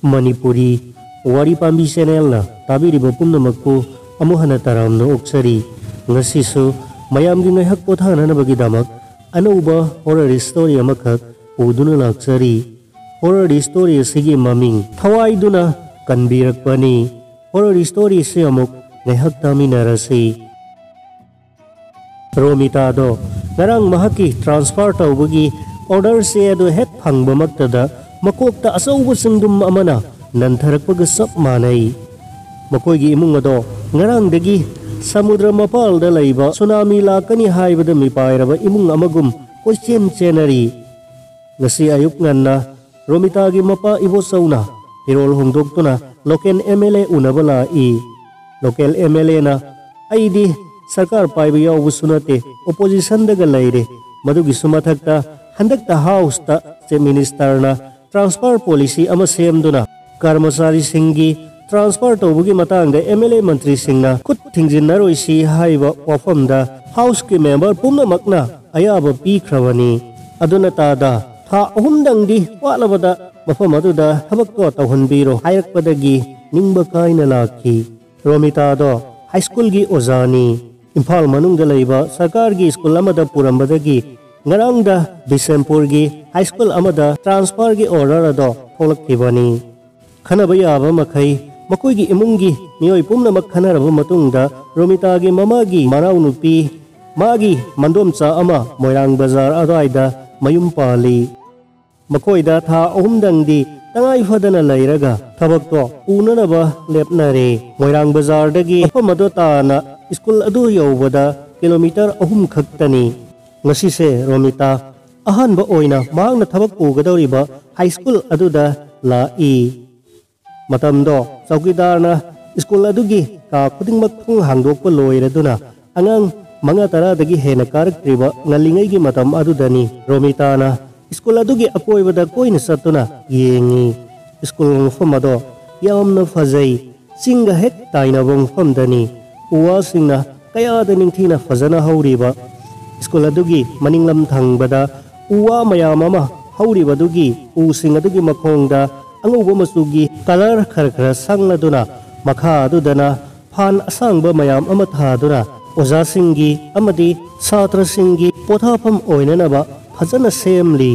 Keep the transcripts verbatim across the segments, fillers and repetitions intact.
ꯃꯅꯤꯄꯨꯔꯤ ꯋꯥꯔꯤ ꯄꯥꯝꯕꯤ ꯆꯦꯅꯦꯜꯅ ꯇꯥꯕꯤꯔꯤꯕ ꯄꯨꯝꯅꯃꯛꯄꯨ ꯑꯃꯨꯛ ꯍꯟꯅ ꯇꯔꯥꯝꯅ ꯑꯣꯛꯆꯔꯤ꯫ ꯉꯁꯤꯁꯨ ꯃꯌꯥꯝꯒꯤ ꯉꯥꯏꯍꯥꯛ ꯄꯣꯊꯥꯅꯅꯕꯒꯤꯗꯃꯛ ꯑꯅꯧꯕ ꯍꯣꯔꯔ ꯁ꯭ꯇꯣꯔꯤ ꯑꯃꯈꯛ ꯄꯨꯗꯨꯅ ꯂꯥꯛꯆꯔꯤ꯫ ꯍꯣꯔꯔ ꯁ꯭ꯇꯣꯔꯤ ꯑꯁꯤꯒꯤ ꯃꯃꯤꯡ ꯊꯋꯥꯏꯗꯨꯅ ꯀꯟꯕꯤꯔꯛꯄꯅꯤ꯫ ꯍꯣꯔꯔ ꯁ꯭ꯇꯣꯔꯤ ꯑꯁꯤ ꯑꯃꯨꯛ ꯉꯥꯏꯍꯥꯛ ꯇꯥꯃꯤꯟꯅꯔꯁꯤ꯫ ꯔꯣꯃꯤꯇꯥꯗꯣ ꯉꯔꯥꯡ ꯃꯍꯥꯛꯀꯤ ꯇ꯭ꯔꯥꯟꯁꯐꯔ ꯇꯧꯕꯒꯤ ꯑꯣꯔꯗꯔ ꯆꯦ ꯑꯗꯨ ꯍꯦꯛ ꯐꯪꯕꯃꯛꯇꯗ ꯃꯀꯣꯛꯇ ꯑꯆꯧꯕ ꯆꯤꯡꯗꯨꯝ ꯑꯃꯅ ꯅꯟꯊꯔꯛꯄꯒ ꯆꯞ ꯃꯥꯟꯅꯩ꯫ ꯃꯈꯣꯏꯒꯤ ꯏꯃꯨꯡ ꯑꯗꯣ ꯉꯔꯥꯡꯗꯒꯤ ꯁꯃꯨꯗ꯭ꯔ ꯃꯄꯥꯜꯗ ꯂꯩꯕ ꯁꯨꯅꯥꯃꯤ ꯂꯥꯛꯀꯅꯤ ꯍꯥꯏꯕꯗ ꯃꯤꯄꯥꯏꯔꯕ ꯏꯃꯨꯡ ꯑꯃꯒꯨꯝ ꯀꯣꯏꯆꯦꯟ ꯆꯦꯟꯅꯔꯤ꯫ ꯉꯁꯤ ꯑꯌꯨꯛ ꯉꯟꯅ ꯔꯣꯃꯤꯇꯥꯒꯤ ꯃꯄꯥ ꯏꯕꯣꯆꯧꯅ ꯐꯤꯔꯣꯜ ꯍꯣꯡꯗꯣꯛꯇꯨꯅ ꯂꯣꯀꯦꯜ ꯑꯦꯝ ꯑꯦꯜ ꯑꯦ ꯎꯅꯕ ꯂꯥꯛꯏ꯫ ꯂꯣꯀꯦꯜ ꯑꯦꯝ ꯑꯦꯜ ꯑꯦꯅ "ꯑꯩꯗꯤ ꯁꯔꯀꯥꯔ ꯄꯥꯏꯕ ꯌꯥꯎꯕꯁꯨ ꯅꯠꯇꯦ, ꯑꯣꯄꯣꯖꯤꯁꯟꯗꯒ ꯂꯩꯔꯦ꯫ ꯃꯗꯨꯒꯤꯁꯨ ꯃꯊꯛꯇ ꯍꯟꯗꯛꯇ ꯍꯥꯎꯁꯇ ꯆꯤꯐ ꯃꯤꯅꯤꯁꯇꯔꯅ ꯇ꯭ꯔꯥꯟꯁꯐꯔ ꯄꯣꯂꯤꯁꯤ ꯑꯃ ꯁꯦꯝꯗꯨꯅ ꯀꯔꯃꯆꯥꯔꯤꯁꯤꯡꯒꯤ ꯇ꯭ꯔꯥꯟꯁꯐꯔ ꯇꯧꯕꯒꯤ ꯃꯇꯥꯡꯗ ꯑꯦꯝ ꯑꯦꯜ ꯑꯦ ꯃꯟꯇ꯭ꯔꯤꯁꯤꯡꯅ ꯈꯨꯠ ꯊꯤꯡꯖꯤꯟꯅꯔꯣꯏꯁꯤ" ꯍꯥꯏꯕ ꯋꯥꯐꯝꯗ ꯍꯥꯎꯁꯀꯤ ꯃꯦꯝꯕꯔ ꯄꯨꯝꯅꯃꯛꯅ ꯑꯌꯥꯕ ꯄꯤꯈ꯭ꯔꯕꯅꯤ꯫ ꯑꯗꯨꯅ ꯇꯥꯗ, ꯊꯥ ꯑꯍꯨꯝꯗꯪꯗꯤ ꯋꯥꯠꯂꯕꯗ ꯃꯐꯝ ꯑꯗꯨꯗ ꯊꯕꯛꯇꯣ ꯇꯧꯍꯟꯕꯤꯔꯣ ꯍꯥꯏꯔꯛꯄꯗꯒꯤ ꯅꯤꯡꯕ ꯀꯥꯏꯅ ꯂꯥꯛꯈꯤ꯫ ꯔꯣꯃꯤꯇꯥꯗꯣ ꯍꯥꯏ ꯁ꯭ꯀꯨꯜꯒꯤ ꯑꯣꯖꯥꯅꯤ꯫ ꯏꯝꯐꯥꯜ ꯃꯅꯨꯡꯗ ꯂꯩꯕ ꯁꯔꯀꯥꯔꯒꯤ ꯁ꯭ꯀꯨꯜ ꯑꯃꯗ ꯄꯨꯔꯝꯕꯗꯒꯤ ꯉꯔꯥꯡꯗ ꯕꯤꯁꯦꯝꯄꯨꯔꯒꯤ ꯍꯥꯏ ꯁ꯭ꯀꯨꯜ ꯑꯃꯗ ꯇ꯭ꯔꯥꯟꯁꯐꯔꯒꯤ ꯑꯣꯔꯗꯔ ꯑꯗꯣ ꯊꯣꯛꯂꯛꯈꯤꯕꯅꯤ꯫ ꯈꯟꯅꯕ ꯌꯥꯕ ꯃꯈꯩ ꯃꯈꯣꯏꯒꯤ ꯏꯃꯨꯡꯒꯤ ꯃꯤꯑꯣꯏ ꯄꯨꯝꯅꯃꯛ ꯈꯟꯅꯔꯕ ꯃꯇꯨꯡꯗ ꯔꯣꯃꯤꯇꯥꯒꯤ ꯃꯃꯥꯒꯤ ꯃꯅꯥꯎꯅꯨꯄꯤ, ꯃꯥꯒꯤ ꯃꯟꯗꯣꯝꯆꯥ ꯑꯃ ꯃꯣꯏꯔꯥꯡ ꯕꯖꯥꯔ ꯑꯗꯨꯋꯥꯏꯗ ꯃꯌꯨꯝ ꯄꯥꯜꯂꯤ꯫ ꯃꯈꯣꯏꯗ ꯊꯥ ꯑꯍꯨꯝꯗꯪꯗꯤ ꯇꯉꯥꯏ ꯐꯗꯅ ꯂꯩꯔꯒ ꯊꯕꯛꯇꯣ ꯄꯨꯅꯅꯕ ꯂꯦꯞꯅꯔꯦ꯫ ꯃꯣꯏꯔꯥꯡ ꯕꯖꯥꯔꯗꯒꯤ ꯃꯐꯝ ꯑꯗꯨ ꯇꯥꯅ ꯁ꯭ꯀꯨꯜ ꯑꯗꯨ ꯌꯧꯕꯗ ꯀꯤꯂꯣꯃꯤꯇꯔ ꯑꯍꯨꯝ ꯈꯛꯇꯅꯤ꯫ ꯉꯁꯤꯁꯦ ꯔꯣꯃꯤꯇꯥ ꯑꯍꯥꯟꯕ ꯑꯣꯏꯅ ꯃꯍꯥꯛꯅ ꯊꯕꯛ ꯄꯨꯒꯗꯧꯔꯤꯕ ꯍꯥꯏ ꯁ꯭ꯀꯨꯜ ꯑꯗꯨꯗ ꯂꯥꯛꯏ꯫ ꯃꯇꯝꯗꯣ ꯆꯧꯀꯤꯗꯥꯔꯅ ꯁ꯭ꯀꯨꯜ ꯑꯗꯨꯒꯤ ꯀꯥ ꯈꯨꯗꯤꯡꯃꯛ ꯊꯣꯡ ꯍꯥꯡꯗꯣꯛꯄ ꯂꯣꯏꯔꯗꯨꯅ ꯑꯉꯥꯡ ꯃꯉꯥ ꯇꯔꯥꯗꯒꯤ ꯍꯦꯟꯅ ꯀꯥꯔꯛꯇ꯭ꯔꯤꯕ ꯉꯜꯂꯤꯉꯩꯒꯤ ꯃꯇꯝ ꯑꯗꯨꯗꯅꯤ꯫ ꯔꯣꯃꯤꯇꯥꯅ ꯁ꯭ꯀꯨꯜ ꯑꯗꯨꯒꯤ ꯑꯀꯣꯏꯕꯗ ꯀꯣꯏꯅ ꯆꯠꯇꯨꯅ ꯌꯦꯡꯉꯤ꯫ ꯁ꯭ꯀꯨꯜ ꯃꯐꯝ ꯑꯗꯣ ꯌꯥꯝꯅ ꯐꯖꯩ꯫ ꯆꯤꯡꯒ ꯍꯦꯛ ꯇꯥꯏꯅꯕ ꯃꯐꯝꯗꯅꯤ꯫ ꯎ ꯋꯥꯁꯤꯡꯅ ꯀꯌꯥꯗ ꯅꯤꯡꯊꯤꯅ ꯐꯖꯅ ꯍꯧꯔꯤꯕ꯫ ꯁ꯭ꯀꯨꯜ ꯑꯗꯨꯒꯤ ꯃꯅꯤꯡꯂꯝ ꯊꯪꯕꯗ ꯎ ꯋꯥ ꯃꯌꯥꯝ ꯑꯃ ꯍꯧꯔꯤꯕꯗꯨꯒꯤ ꯎꯁꯤꯡ ꯑꯗꯨꯒꯤ ꯃꯈꯣꯡꯗ ꯑꯉꯧꯕ ꯃꯆꯨꯒꯤ ꯀꯂꯔ ꯈꯔ ꯈꯔ ꯁꯪꯂꯗꯨꯅ, ꯃꯈꯥ ꯑꯗꯨꯗꯅ ꯐꯥꯟ ꯑꯁꯥꯡꯕ ꯃꯌꯥꯝ ꯑꯃ ꯊꯥꯗꯨꯅ, ꯑꯣꯖꯥꯁꯤꯡꯒꯤ ꯑꯃꯗꯤ ꯁꯥꯇ꯭ꯔꯁꯤꯡꯒꯤ ꯄꯣꯊꯥꯐꯝ ꯑꯣꯏꯅꯅꯕ ꯐꯖꯅ ꯁꯦꯝꯂꯤ꯫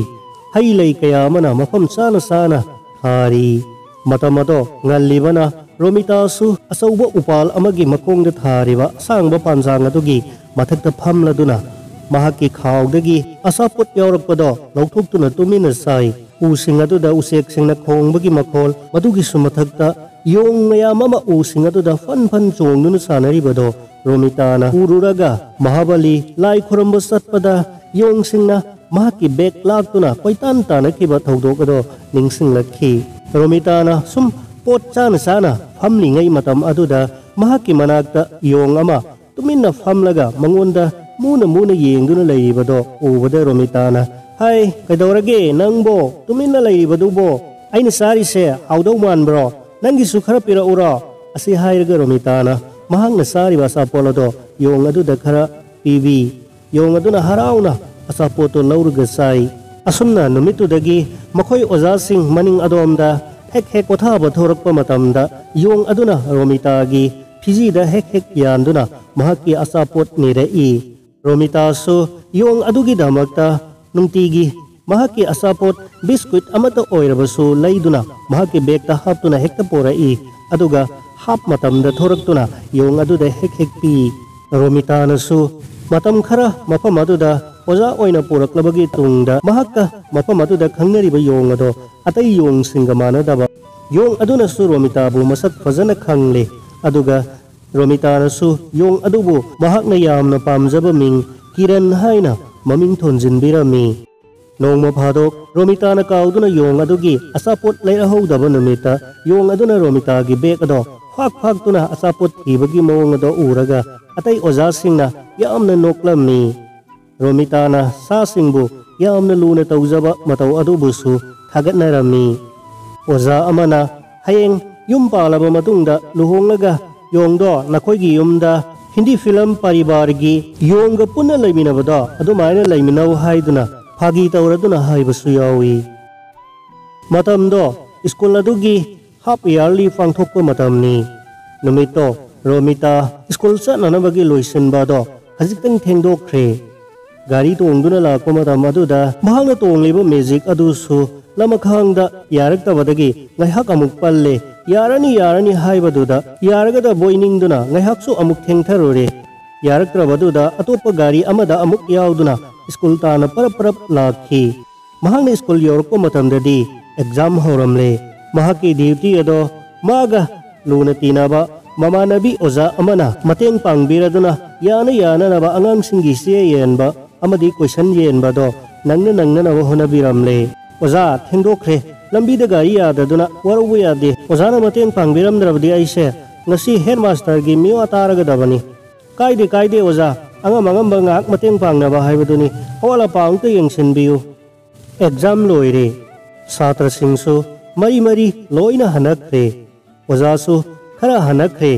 ꯍꯩ ꯂꯩ ꯀꯌꯥ ꯑꯃꯅ ꯃꯐꯝ ꯆꯥꯅ ꯆꯥꯅ ꯊꯥꯔꯤ꯫ ꯃꯇꯝ ꯑꯗꯣ ꯉꯜꯂꯤꯕꯅ ꯔꯣꯃꯤꯇꯥꯁꯨ ꯑꯆꯧꯕ ꯎꯄꯥꯜ ꯑꯃꯒꯤ ꯃꯈꯣꯡꯗ ꯊꯥꯔꯤꯕ ꯑꯁꯥꯡꯕ ꯄꯥꯟꯖꯥꯡ ꯑꯗꯨꯒꯤ ꯃꯊꯛꯇ ꯐꯝꯂꯗꯨꯅ, ꯃꯍꯥꯛꯀꯤ ꯈꯥꯎꯗꯒꯤ ꯑꯆꯥꯄꯣꯠ ꯌꯥꯎꯔꯛꯄꯗꯣ ꯂꯧꯊꯣꯛꯇꯨꯅ ꯇꯨꯃꯤꯟꯅ ꯆꯥꯏ꯫ ꯎꯁꯤꯡ ꯑꯗꯨꯗ ꯎꯆꯦꯛꯁꯤꯡꯅ ꯈꯣꯡꯕꯒꯤ ꯃꯈꯣꯜ, ꯃꯗꯨꯒꯤꯁꯨ ꯃꯊꯛꯇ ꯌꯣꯡ ꯃꯌꯥꯝ ꯑꯃ ꯎꯁꯤꯡ ꯑꯗꯨꯗ ꯐꯟ ꯐꯟ ꯆꯣꯡꯗꯨꯅ ꯁꯥꯟꯅꯔꯤꯕꯗꯣ ꯔꯣꯃꯤꯇꯥꯅ ꯎꯔꯨꯔꯒ, ꯃꯍꯥꯕꯂꯤ ꯂꯥꯏ ꯈꯨꯔꯨꯝꯕ ꯆꯠꯄꯗ ꯌꯣꯡꯁꯤꯡꯅ ꯃꯍꯥꯛꯀꯤ ꯕꯦꯒ ꯂꯥꯛꯇꯨꯅ ꯀꯣꯏꯇꯥꯟ ꯇꯥꯟꯅꯈꯤꯕ ꯊꯧꯗꯣꯛ ꯑꯗꯣ ꯅꯤꯡꯁꯤꯡꯂꯛꯈꯤ꯫ ꯔꯣꯃꯤꯇꯥꯅ ꯁꯨꯝ ꯄꯣꯠ ꯆꯥꯅ ꯆꯥꯅ ꯐꯝꯂꯤꯉꯩ ꯃꯇꯝ ꯑꯗꯨꯗ ꯃꯍꯥꯛꯀꯤ ꯃꯅꯥꯛꯇ ꯌꯣꯡ ꯑꯃ ꯇꯨꯃꯤꯟꯅ ꯐꯝꯂꯒ ꯃꯉꯣꯟꯗ ꯃꯨꯅ ꯃꯨꯅ ꯌꯦꯡꯗꯨꯅ ꯂꯩꯔꯤꯕꯗꯣ ꯎꯕꯗ ꯔꯣꯃꯤꯇꯥꯅ, "ꯍꯥꯏ, ꯀꯩꯗꯧꯔꯒꯦ ꯅꯪꯕꯣ? ꯇꯨꯃꯤꯟꯅ ꯂꯩꯔꯤꯕꯗꯨꯕꯣ? ꯑꯩꯅ ꯆꯥꯔꯤꯁꯦ ꯍꯥꯎꯗꯧ ꯃꯥꯟꯕ꯭ꯔꯣ? ꯅꯪꯒꯤꯁꯨ ꯈꯔ ꯄꯤꯔꯛꯎꯔꯣ?" ꯑꯁꯤ ꯍꯥꯏꯔꯒ ꯔꯣꯃꯤꯇꯥꯅ ꯃꯍꯥꯛꯅ ꯆꯥꯔꯤꯕ ꯑꯆꯥꯄꯣꯠ ꯑꯗꯣ ꯌꯣꯡ ꯑꯗꯨꯗ ꯈꯔ ꯄꯤꯕꯤ꯫ ꯌꯣꯡ ꯑꯗꯨꯅ ꯍꯔꯥꯎꯅ ꯑꯆꯥꯄꯣꯠꯇꯨ ꯂꯧꯔꯒ ꯆꯥꯏ꯫ ꯑꯁꯨꯝꯅ ꯅꯨꯃꯤꯠꯇꯨꯗꯒꯤ ꯃꯈꯣꯏ ꯑꯣꯖꯥꯁꯤꯡ ꯃꯅꯤꯡ ꯑꯗꯣꯝꯗ ꯍꯦꯛ ꯍꯦꯛ ꯄꯣꯊꯥꯕ ꯊꯣꯔꯛꯄ ꯃꯇꯝꯗ ꯌꯣꯡ ꯑꯗꯨꯅ ꯔꯣꯃꯤꯇꯥꯒꯤ ꯐꯤꯖꯤꯗ ꯍꯦꯛ ꯍꯦꯛ ꯌꯥꯟꯗꯨꯅ ꯃꯍꯥꯛꯀꯤ ꯑꯆꯥꯄꯣꯠ ꯅꯤꯔꯛꯏ꯫ ꯔꯣꯃꯤꯇꯥꯁꯨ ꯌꯣꯡ ꯑꯗꯨꯒꯤꯗꯃꯛꯇ ꯅꯨꯡꯇꯤꯒꯤ ꯃꯍꯥꯛꯀꯤ ꯑꯆꯥꯄꯣꯠ ꯕꯤꯁꯀꯨꯠ ꯑꯃꯠꯇ ꯑꯣꯏꯔꯕꯁꯨ ꯂꯩꯗꯨꯅ ꯃꯍꯥꯛꯀꯤ ꯕꯦꯒꯇ ꯍꯥꯞꯇꯨꯅ ꯍꯦꯛꯇ ꯄꯣꯔꯛꯏ꯫ ꯑꯗꯨꯒ ꯍꯥꯞ ꯃꯇꯝꯗ ꯊꯣꯔꯛꯇꯨꯅ ꯌꯣꯡ ꯑꯗꯨꯗ ꯍꯦꯛ ꯍꯦꯛ ꯄꯤ꯫ ꯔꯣꯃꯤꯇꯥꯅꯁꯨ ꯃꯇꯝ ꯈꯔ ꯃꯐꯝ ꯑꯗꯨꯗ ꯑꯣꯖꯥ ꯑꯣꯏꯅ ꯄꯨꯔꯛꯂꯕꯒꯤ ꯇꯨꯡꯗ ꯃꯍꯥꯛꯀ ꯃꯐꯝ ꯑꯗꯨꯗ ꯈꯪꯅꯔꯤꯕ ꯌꯣꯡ ꯑꯗꯣ ꯑꯇꯩ ꯌꯣꯡꯁꯤꯡꯒ ꯃꯥꯟꯅꯗꯕ꯫ ꯌꯣꯡ ꯑꯗꯨꯅꯁꯨ ꯔꯣꯃꯤꯇꯥꯕꯨ ꯃꯁꯛ ꯐꯖꯅ ꯈꯪꯂꯦ꯫ ꯑꯗꯨꯒ ꯔꯣꯃꯤꯇꯥꯅꯁꯨ ꯌꯣꯡ ꯑꯗꯨꯕꯨ ꯃꯍꯥꯛꯅ ꯌꯥꯝꯅ ꯄꯥꯝꯖꯕ ꯃꯤꯡ ꯀꯤꯔꯟ ꯍꯥꯏꯅ ꯃꯃꯤꯡ ꯊꯣꯟꯖꯤꯟꯕꯤꯔꯝꯃꯤ꯫ ꯅꯣꯡꯃ ꯐꯥꯗꯣꯛ ꯔꯣꯃꯤꯇꯥꯅ ꯀꯥꯎꯗꯨꯅ ꯌꯣꯡ ꯑꯗꯨꯒꯤ ꯑꯆꯥꯄꯣꯠ ꯂꯩꯔꯍꯧꯗꯕ ꯅꯨꯃꯤꯠꯇ ꯌꯣꯡ ꯑꯗꯨꯅ ꯔꯣꯃꯤꯇꯥꯒꯤ ꯕꯦꯒ ꯑꯗꯣ ꯐꯥꯛ ꯐꯥꯛꯇꯨꯅ ꯑꯆꯥꯄꯣꯠ ꯊꯤꯕꯒꯤ ꯃꯑꯣꯡ ꯑꯗꯣ ꯎꯔꯒ ꯑꯇꯩ ꯑꯣꯖꯥꯁꯤꯡꯅ ꯌꯥꯝꯅ ꯅꯣꯛꯂꯝꯃꯤ꯫ ꯔꯣꯃꯤꯇꯥꯅ ꯁꯥꯁꯤꯡꯕꯨ ꯌꯥꯝꯅ ꯂꯨꯅ ꯇꯧꯖꯕ ꯃꯇꯧ ꯑꯗꯨꯕꯨꯁꯨ ꯊꯥꯒꯠꯅꯔꯝꯃꯤ꯫ ꯑꯣꯖꯥ ꯑꯃꯅ, "ꯍꯌꯦꯡ ꯌꯨꯝ ꯄꯥꯜꯂꯕ ꯃꯇꯨꯡꯗ ꯂꯨꯍꯣꯡꯂꯒ ꯌꯣꯡꯗꯣ ꯅꯈꯣꯏꯒꯤ ꯌꯨꯝꯗ ꯍꯤꯟꯗꯤ ꯐꯤꯂꯝ ꯄꯔꯤꯕꯥꯔꯒꯤ ꯌꯣꯡꯒ ꯄꯨꯟꯅ ꯂꯩꯃꯤꯟꯅꯕꯗꯣ ꯑꯗꯨꯃꯥꯏꯅ ꯂꯩꯃꯤꯟꯅꯧ" ꯍꯥꯏꯗꯨꯅ ꯐꯥꯒꯤ ꯇꯧꯔꯗꯨꯅ ꯍꯥꯏꯕꯁꯨ ꯌꯥꯎꯏ꯫ ꯃꯇꯝꯗꯣ ꯁ꯭ꯀꯨꯜ ꯑꯗꯨꯒꯤ ꯍꯥꯞ ꯏꯌꯥꯔꯂꯤ ꯄꯥꯡꯊꯣꯛꯄ ꯃꯇꯝꯅꯤ꯫ ꯅꯨꯃꯤꯠꯇꯣ ꯔꯣꯃꯤꯇꯥ ꯁ꯭ꯀꯨꯜ ꯆꯠꯅꯅꯕꯒꯤ ꯂꯣꯏꯁꯤꯟꯕ ꯑꯗꯣ ꯈꯖꯤꯛꯇꯪ ꯊꯦꯡꯗꯣꯛꯈ꯭ꯔꯦ꯫ ꯒꯥꯔꯤ ꯇꯣꯡꯗꯨꯅ ꯂꯥꯛꯄ ꯃꯇꯝ ꯑꯗꯨꯗ ꯃꯍꯥꯛꯅ ꯇꯣꯡꯂꯤꯕ ꯃꯦꯖꯤꯛ ꯑꯗꯨꯁꯨ ꯂꯃꯈꯥꯡꯗ ꯌꯥꯔꯛꯇꯕꯗꯒꯤ ꯉꯥꯏꯍꯥꯛ ꯑꯃꯨꯛ ꯄꯜꯂꯦ꯫ "ꯌꯥꯔꯅꯤ, ꯌꯥꯔꯅꯤ" ꯍꯥꯏꯕꯗꯨꯗ ꯌꯥꯔꯒꯗꯕꯣꯏ ꯅꯤꯡꯗꯨꯅ ꯉꯥꯏꯍꯥꯛꯁꯨ ꯑꯃꯨꯛ ꯊꯦꯡꯊꯔꯨꯔꯦ꯫ ꯌꯥꯔꯛꯇ꯭ꯔꯕꯗꯨꯗ ꯑꯇꯣꯞꯄ ꯒꯥꯔꯤ ꯑꯃꯗ ꯑꯃꯨꯛ ꯌꯥꯎꯗꯨꯅ ꯁ꯭ꯀꯨꯜ ꯇꯥꯟꯅ ꯄꯔꯞ ꯄꯔꯞ ꯂꯥꯛꯈꯤ꯫ ꯃꯍꯥꯛꯅ ꯁ꯭ꯀꯨꯜ ꯌꯧꯔꯛꯄ ꯃꯇꯝꯗꯗꯤ ꯑꯦꯛꯖꯥꯝ ꯍꯧꯔꯝꯂꯦ꯫ ꯃꯍꯥꯛꯀꯤ ꯗ꯭ꯌꯨꯇꯤ ꯑꯗꯣ ꯃꯥꯒ ꯂꯨꯅ ꯇꯤꯟꯅꯕ ꯃꯃꯥꯟꯅꯕꯤ ꯑꯣꯖꯥ ꯑꯃꯅ ꯃꯇꯦꯡ ꯄꯥꯡꯕꯤꯔꯗꯨꯅ ꯌꯥꯅ ꯌꯥꯅꯅꯕ ꯑꯉꯥꯡꯁꯤꯡꯒꯤ ꯆꯦ ꯌꯦꯟꯕ ꯑꯃꯗꯤ ꯀꯣꯏꯁꯟ ꯌꯦꯟꯕꯗꯣ ꯅꯪꯅ ꯅꯪꯅꯅꯕ ꯍꯣꯠꯅꯕꯤꯔꯝꯂꯦ꯫ "ꯑꯣꯖꯥ, ꯊꯦꯡꯗꯣꯛꯈ꯭ꯔꯦ꯫ ꯂꯝꯕꯤꯗ ꯒꯥꯔꯤ ꯌꯥꯗꯗꯨꯅ ꯋꯥꯔꯧꯕ ꯌꯥꯗꯦ꯫ ꯑꯣꯖꯥꯅ ꯃꯇꯦꯡ ꯄꯥꯡꯕꯤꯔꯝꯗ꯭ꯔꯕꯗꯤ ꯑꯩꯁꯦ ꯉꯁꯤ ꯍꯦꯗꯃꯥꯁꯇꯔꯒꯤ ꯃꯤꯋꯥ ꯇꯥꯔꯒꯗꯕꯅꯤ"꯫ "ꯀꯥꯏꯗꯦ, ꯀꯥꯏꯗꯦ ꯑꯣꯖꯥ, ꯑꯉꯝ ꯑꯉꯝꯕ ꯉꯥꯏꯍꯥꯛ ꯃꯇꯦꯡ ꯄꯥꯡꯅꯕ ꯍꯥꯏꯕꯗꯨꯅꯤ꯫ ꯑꯋꯥꯠ ꯑꯄꯥ ꯑꯃꯨꯛꯇ ꯌꯦꯡꯁꯤꯟꯕꯤꯌꯨ"꯫ ꯑꯦꯛꯖꯥꯝ ꯂꯣꯏꯔꯦ꯫ ꯁꯥꯇ꯭ꯔꯁꯤꯡꯁꯨ ꯃꯔꯤ ꯃꯔꯤ ꯂꯣꯏꯅ ꯍꯟꯅꯈ꯭ꯔꯦ꯫ ꯑꯣꯖꯥꯁꯨ ꯈꯔ ꯍꯟꯅꯈ꯭ꯔꯦ꯫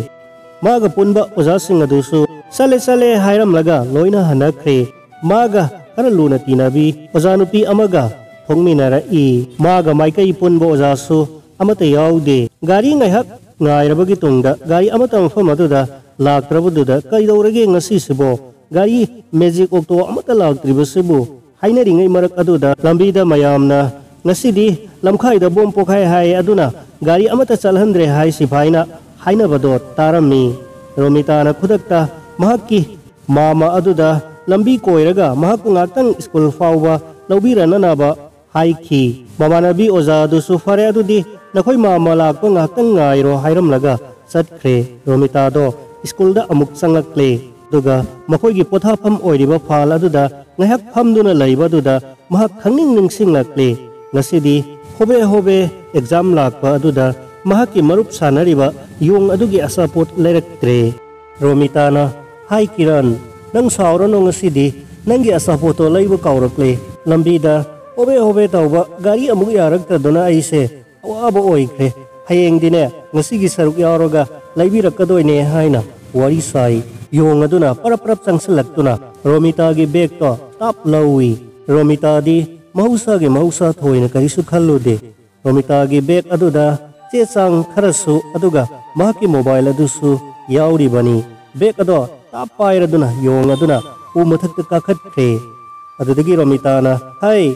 ꯃꯥꯒ ꯄꯨꯟꯕ ꯑꯣꯖꯥꯁꯤꯡ ꯑꯗꯨꯁꯨ "ꯆꯠꯂꯦ, ꯆꯠꯂꯦ" ꯍꯥꯏꯔꯝꯂꯒ ꯂꯣꯏꯅ ꯍꯟꯅꯈ꯭ꯔꯦ꯫ ꯃꯥꯒ ꯈꯔ ꯂꯨꯅ ꯇꯤꯟꯅꯕꯤ ꯑꯣꯖꯥ ꯅꯨꯄꯤ ꯑꯃꯒ ꯊꯣꯛꯃꯤꯟꯅꯔꯛꯏ꯫ ꯃꯥꯒ ꯃꯥꯏꯀꯩ ꯄꯨꯟꯕ ꯑꯣꯖꯥꯁꯨ ꯑꯃꯠꯇ ꯌꯥꯎꯗꯦ꯫ ꯒꯥꯔꯤ ꯉꯥꯏꯍꯥꯛ ꯉꯥꯏꯔꯕꯒꯤ ꯇꯨꯡꯗ ꯒꯥꯔꯤ ꯑꯃꯠꯇ ꯃꯐꯝ ꯑꯗꯨꯗ ꯂꯥꯛꯇ꯭ꯔꯕꯗꯨꯗ "ꯀꯩꯗꯧꯔꯒꯦ ꯉꯁꯤꯁꯤꯕꯣ? ꯒꯥꯔꯤ ꯃꯦꯖꯤꯛ ꯑꯣꯛꯇꯣ ꯑꯃꯠꯇ ꯂꯥꯛꯇ꯭ꯔꯤꯕꯁꯤꯕꯨ?" ꯍꯥꯏꯅꯔꯤꯉꯩ ꯃꯔꯛ ꯑꯗꯨꯗ ꯂꯝꯕꯤꯗ ꯃꯌꯥꯝꯅ "ꯉꯁꯤꯗꯤ ꯂꯝꯈꯥꯏꯗ ꯕꯣꯝ ꯄꯣꯈꯥꯏ ꯍꯥꯏ, ꯑꯗꯨꯅ ꯒꯥꯔꯤ ꯑꯃꯠꯇ ꯆꯠꯍꯟꯗ꯭ꯔꯦ ꯍꯥꯏ" ꯁꯤꯐꯥꯏꯅ ꯍꯥꯏꯅꯕꯗꯣ ꯇꯥꯔꯝꯃꯤ꯫ ꯔꯣꯃꯤꯇꯥꯅ ꯈꯨꯗꯛꯇ ꯃꯍꯥꯛꯀꯤ ꯃꯥꯃ ꯑꯗꯨꯗ ꯂꯝꯕꯤ ꯀꯣꯏꯔꯒ ꯃꯍꯥꯛꯄꯨ ꯉꯥꯛꯇꯪ ꯁ꯭ꯀꯨꯜ ꯐꯥꯎꯕ ꯂꯧꯕꯤꯔꯅꯅꯕ ꯍꯥꯏꯈꯤ꯫ ꯃꯃꯥꯟꯅꯕꯤ ꯑꯣꯖꯥ ꯑꯗꯨꯁꯨ "ꯐꯔꯦ, ꯑꯗꯨꯗꯤ ꯅꯈꯣꯏ ꯃꯥꯃ ꯂꯥꯛꯄ ꯉꯥꯛꯇꯪ ꯉꯥꯏꯔꯣ" ꯍꯥꯏꯔꯝꯂꯒ ꯆꯠꯈ꯭ꯔꯦ꯫ ꯔꯣꯃꯤꯇꯥꯗꯣ ꯁ꯭ꯀꯨꯜꯗ ꯑꯃꯨꯛ ꯆꯪꯂꯛꯂꯦ꯫ ꯑꯗꯨꯒ ꯃꯈꯣꯏꯒꯤ ꯄꯣꯊꯥꯐꯝ ꯑꯣꯏꯔꯤꯕ ꯐꯥꯜ ꯑꯗꯨꯗ ꯉꯥꯏꯍꯥꯛ ꯐꯝꯗꯨꯅ ꯂꯩꯕ ꯑꯗꯨꯗ ꯃꯍꯥꯛ ꯈꯪꯅꯤꯡ ꯅꯤꯡꯁꯤꯡꯂꯛꯂꯦ꯫ ꯉꯁꯤꯗꯤ ꯍꯣꯕꯦ ꯍꯣꯕꯦ ꯑꯦꯛꯖꯥꯝ ꯂꯥꯛꯄ ꯑꯗꯨꯗ ꯃꯍꯥꯛꯀꯤ ꯃꯔꯨꯞ ꯁꯥꯟꯅꯔꯤꯕ ꯌꯣꯡ ꯑꯗꯨꯒꯤ ꯑꯆꯥꯄꯣꯠ ꯂꯩꯔꯛꯇ꯭ꯔꯦ꯫ ꯔꯣꯃꯤꯇꯥꯅ, "ꯍꯥꯏ ꯀꯤꯔꯟ, ꯅꯪ ꯁꯥꯎꯔꯅꯨ, ꯉꯁꯤꯗꯤ ꯅꯪꯒꯤ ꯑꯆꯥꯄꯣꯠꯇꯣ ꯂꯩꯕ ꯀꯥꯎꯔꯛꯂꯦ꯫ ꯂꯝꯕꯤꯗ ꯍꯣꯕꯦ ꯍꯣꯕꯦ ꯇꯧꯕ ꯒꯥꯔꯤ ꯑꯃꯨꯛ ꯌꯥꯔꯛꯇꯗꯨꯅ ꯑꯩꯁꯦ ꯑꯋꯥꯕ ꯑꯣꯏꯈ꯭ꯔꯦ꯫ ꯍꯌꯦꯡꯗꯤꯅꯦ ꯉꯁꯤꯒꯤ ꯁꯔꯨꯛ ꯌꯥꯎꯔꯒ ꯂꯩꯕꯤꯔꯛꯀꯗꯣꯏꯅꯦ" ꯍꯥꯏꯅ ꯋꯥꯔꯤ ꯁꯥꯏ꯫ ꯌꯣꯡ ꯑꯗꯨꯅ ꯄꯔꯞ ꯄꯔꯞ ꯆꯪꯁꯤꯜꯂꯛꯇꯨꯅ ꯔꯣꯃꯤꯇꯥꯒꯤ ꯕꯦꯒꯇꯣ ꯇꯥꯞ ꯂꯧꯏ꯫ ꯔꯣꯃꯤꯇꯥꯗꯤ ꯃꯍꯧꯁꯥꯒꯤ ꯃꯍꯧꯁꯥ ꯊꯣꯏꯅ ꯀꯔꯤꯁꯨ ꯈꯜꯂꯨꯗꯦ꯫ ꯔꯣꯃꯤꯇꯥꯒꯤ ꯕꯦꯒ ꯑꯗꯨꯗ ꯆꯦ ꯆꯥꯡ ꯈꯔꯁꯨ ꯑꯗꯨꯒ ꯃꯍꯥꯛꯀꯤ ꯃꯣꯕꯥꯏꯜ ꯑꯗꯨꯁꯨ ꯌꯥꯎꯔꯤꯕꯅꯤ꯫ ꯕꯦꯒ ꯑꯗꯣ ꯇꯥꯞ ꯄꯥꯏꯔꯗꯨꯅ ꯌꯣꯡ ꯑꯗꯨꯅ ꯎ ꯃꯊꯛꯇ ꯀꯥꯈꯠꯈ꯭ꯔꯦ꯫ ꯑꯗꯨꯗꯒꯤ ꯔꯣꯃꯤꯇꯥꯅ, "ꯍꯥꯏ,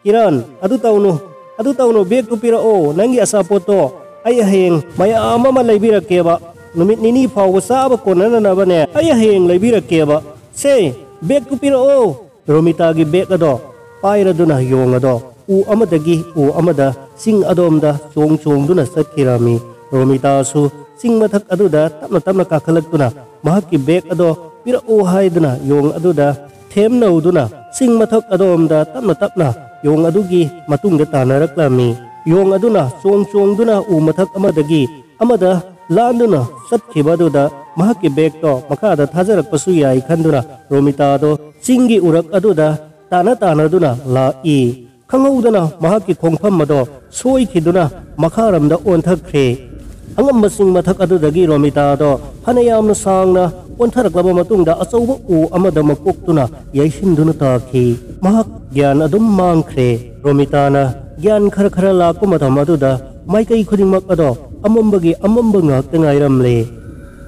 ꯀꯤꯔꯟ, ꯑꯗꯨ ꯇꯧꯅꯨ, ꯑꯗꯨ ꯇꯧꯅꯨ, ꯕꯦꯒꯇꯨ ꯄꯤꯔꯛꯑꯣ, ꯅꯪꯒꯤ ꯑꯆꯥꯄꯣꯠꯇꯣ꯫ ꯑꯩ ꯍꯌꯦꯡ ꯃꯌꯥꯝ ꯑꯃ ꯂꯩꯕꯤꯔꯛꯀꯦꯕ, ꯅꯨꯃꯤꯠ ꯅꯤꯅꯤ ꯐꯥꯎꯕ ꯆꯥꯕ ꯀꯣꯟꯅꯅꯅꯕꯅꯦ, ꯑꯩ ꯍꯌꯦꯡ ꯂꯩꯕꯤꯔꯛꯀꯦꯕ꯫ ꯁꯦ, ꯕꯦꯒꯇꯨ ꯄꯤꯔꯛꯑꯣ!" ꯔꯣꯃꯤꯇꯥꯒꯤ ꯕꯦꯒ ꯑꯗꯣ ꯄꯥꯏꯔꯗꯨꯅ ꯌꯣꯡ ꯑꯗꯣ ꯎ ꯑꯃꯗꯒꯤ ꯎ ꯑꯃꯗ, ꯆꯤꯡ ꯑꯗꯣꯝꯗ ꯆꯣꯡ ꯆꯣꯡꯗꯨꯅ ꯆꯠꯈꯤꯔꯝꯃꯤ꯫ ꯔꯣꯃꯤꯇꯥꯁꯨ ꯆꯤꯡ ꯃꯊꯛ ꯑꯗꯨꯗ ꯇꯞꯅ ꯇꯞꯅ ꯀꯥꯈꯠꯂꯛꯇꯨꯅ ꯃꯍꯥꯛꯀꯤ ꯕꯦꯒ ꯑꯗꯣ ꯄꯤꯔꯛꯎ ꯍꯥꯏꯗꯨꯅ ꯌꯣꯡ ꯑꯗꯨꯗ ꯊꯦꯝꯅꯧꯗꯨꯅ ꯆꯤꯡ ꯃꯊꯛ ꯑꯗꯣꯝꯗ ꯇꯞꯅ ꯇꯞꯅ ꯌꯣꯡ ꯑꯗꯨꯒꯤ ꯃꯇꯨꯡꯗ ꯇꯥꯟꯅꯔꯛꯂꯝꯃꯤ꯫ ꯌꯣꯡ ꯑꯗꯨꯅ ꯆꯣꯡ ꯆꯣꯡꯗꯨꯅ ꯎ ꯃꯊꯛ ꯑꯃꯗꯒꯤ ꯑꯃꯗ ꯂꯥꯟꯗꯨꯅ ꯆꯠꯈꯤꯕ ꯑꯗꯨꯗ ꯃꯍꯥꯛꯀꯤ ꯕꯦꯒꯇꯣ ꯃꯈꯥꯗ ꯊꯥꯖꯔꯛꯄꯁꯨ ꯌꯥꯏ ꯈꯟꯗꯨꯅ ꯔꯣꯃꯤꯇꯥꯗꯣ ꯆꯤꯡꯒꯤ ꯎꯔꯛ ꯑꯗꯨꯗ ꯇꯥꯅ ꯇꯥꯅꯗꯨꯅ ꯂꯥꯛꯏ꯫ ꯈꯪꯍꯧꯗꯅ ꯃꯍꯥꯛꯀꯤ ꯈꯣꯡꯐꯝ ꯑꯗꯣ ꯁꯣꯏꯈꯤꯗꯨꯅ ꯃꯈꯥꯔꯣꯝꯗ ꯑꯣꯟꯊꯈ꯭ꯔꯦ꯫ ꯑꯉꯝꯕ ꯆꯤꯡ ꯃꯊꯛ ꯑꯗꯨꯗꯒꯤ ꯔꯣꯃꯤꯇꯥꯗꯣ ꯐꯅ ꯌꯥꯝꯅ ꯁꯥꯡꯅ ꯑꯣꯟꯊꯔꯛꯂꯕ ꯃꯇꯨꯡꯗ ꯑꯆꯧꯕ ꯎ ꯑꯃꯗ ꯃꯀꯣꯛꯇꯨꯅ ꯌꯩꯁꯤꯟꯗꯨꯅ ꯇꯥꯈꯤ꯫ ꯃꯍꯥꯛ ꯒ꯭ꯌꯥꯟ ꯑꯗꯨꯝ ꯃꯥꯡꯈ꯭ꯔꯦ꯫ ꯔꯣꯃꯤꯇꯥꯅ ꯒ꯭ꯌꯥꯟ ꯈꯔ ꯈꯔ ꯂꯥꯛꯄ ꯃꯇꯝ ꯑꯗꯨꯗ ꯃꯥꯏꯀꯩ ꯈꯨꯗꯤꯡꯃꯛ ꯑꯗꯣ ꯑꯃꯝꯕꯒꯤ ꯑꯃꯝꯕ ꯉꯥꯛꯇ ꯉꯥꯏꯔꯝꯂꯦ꯫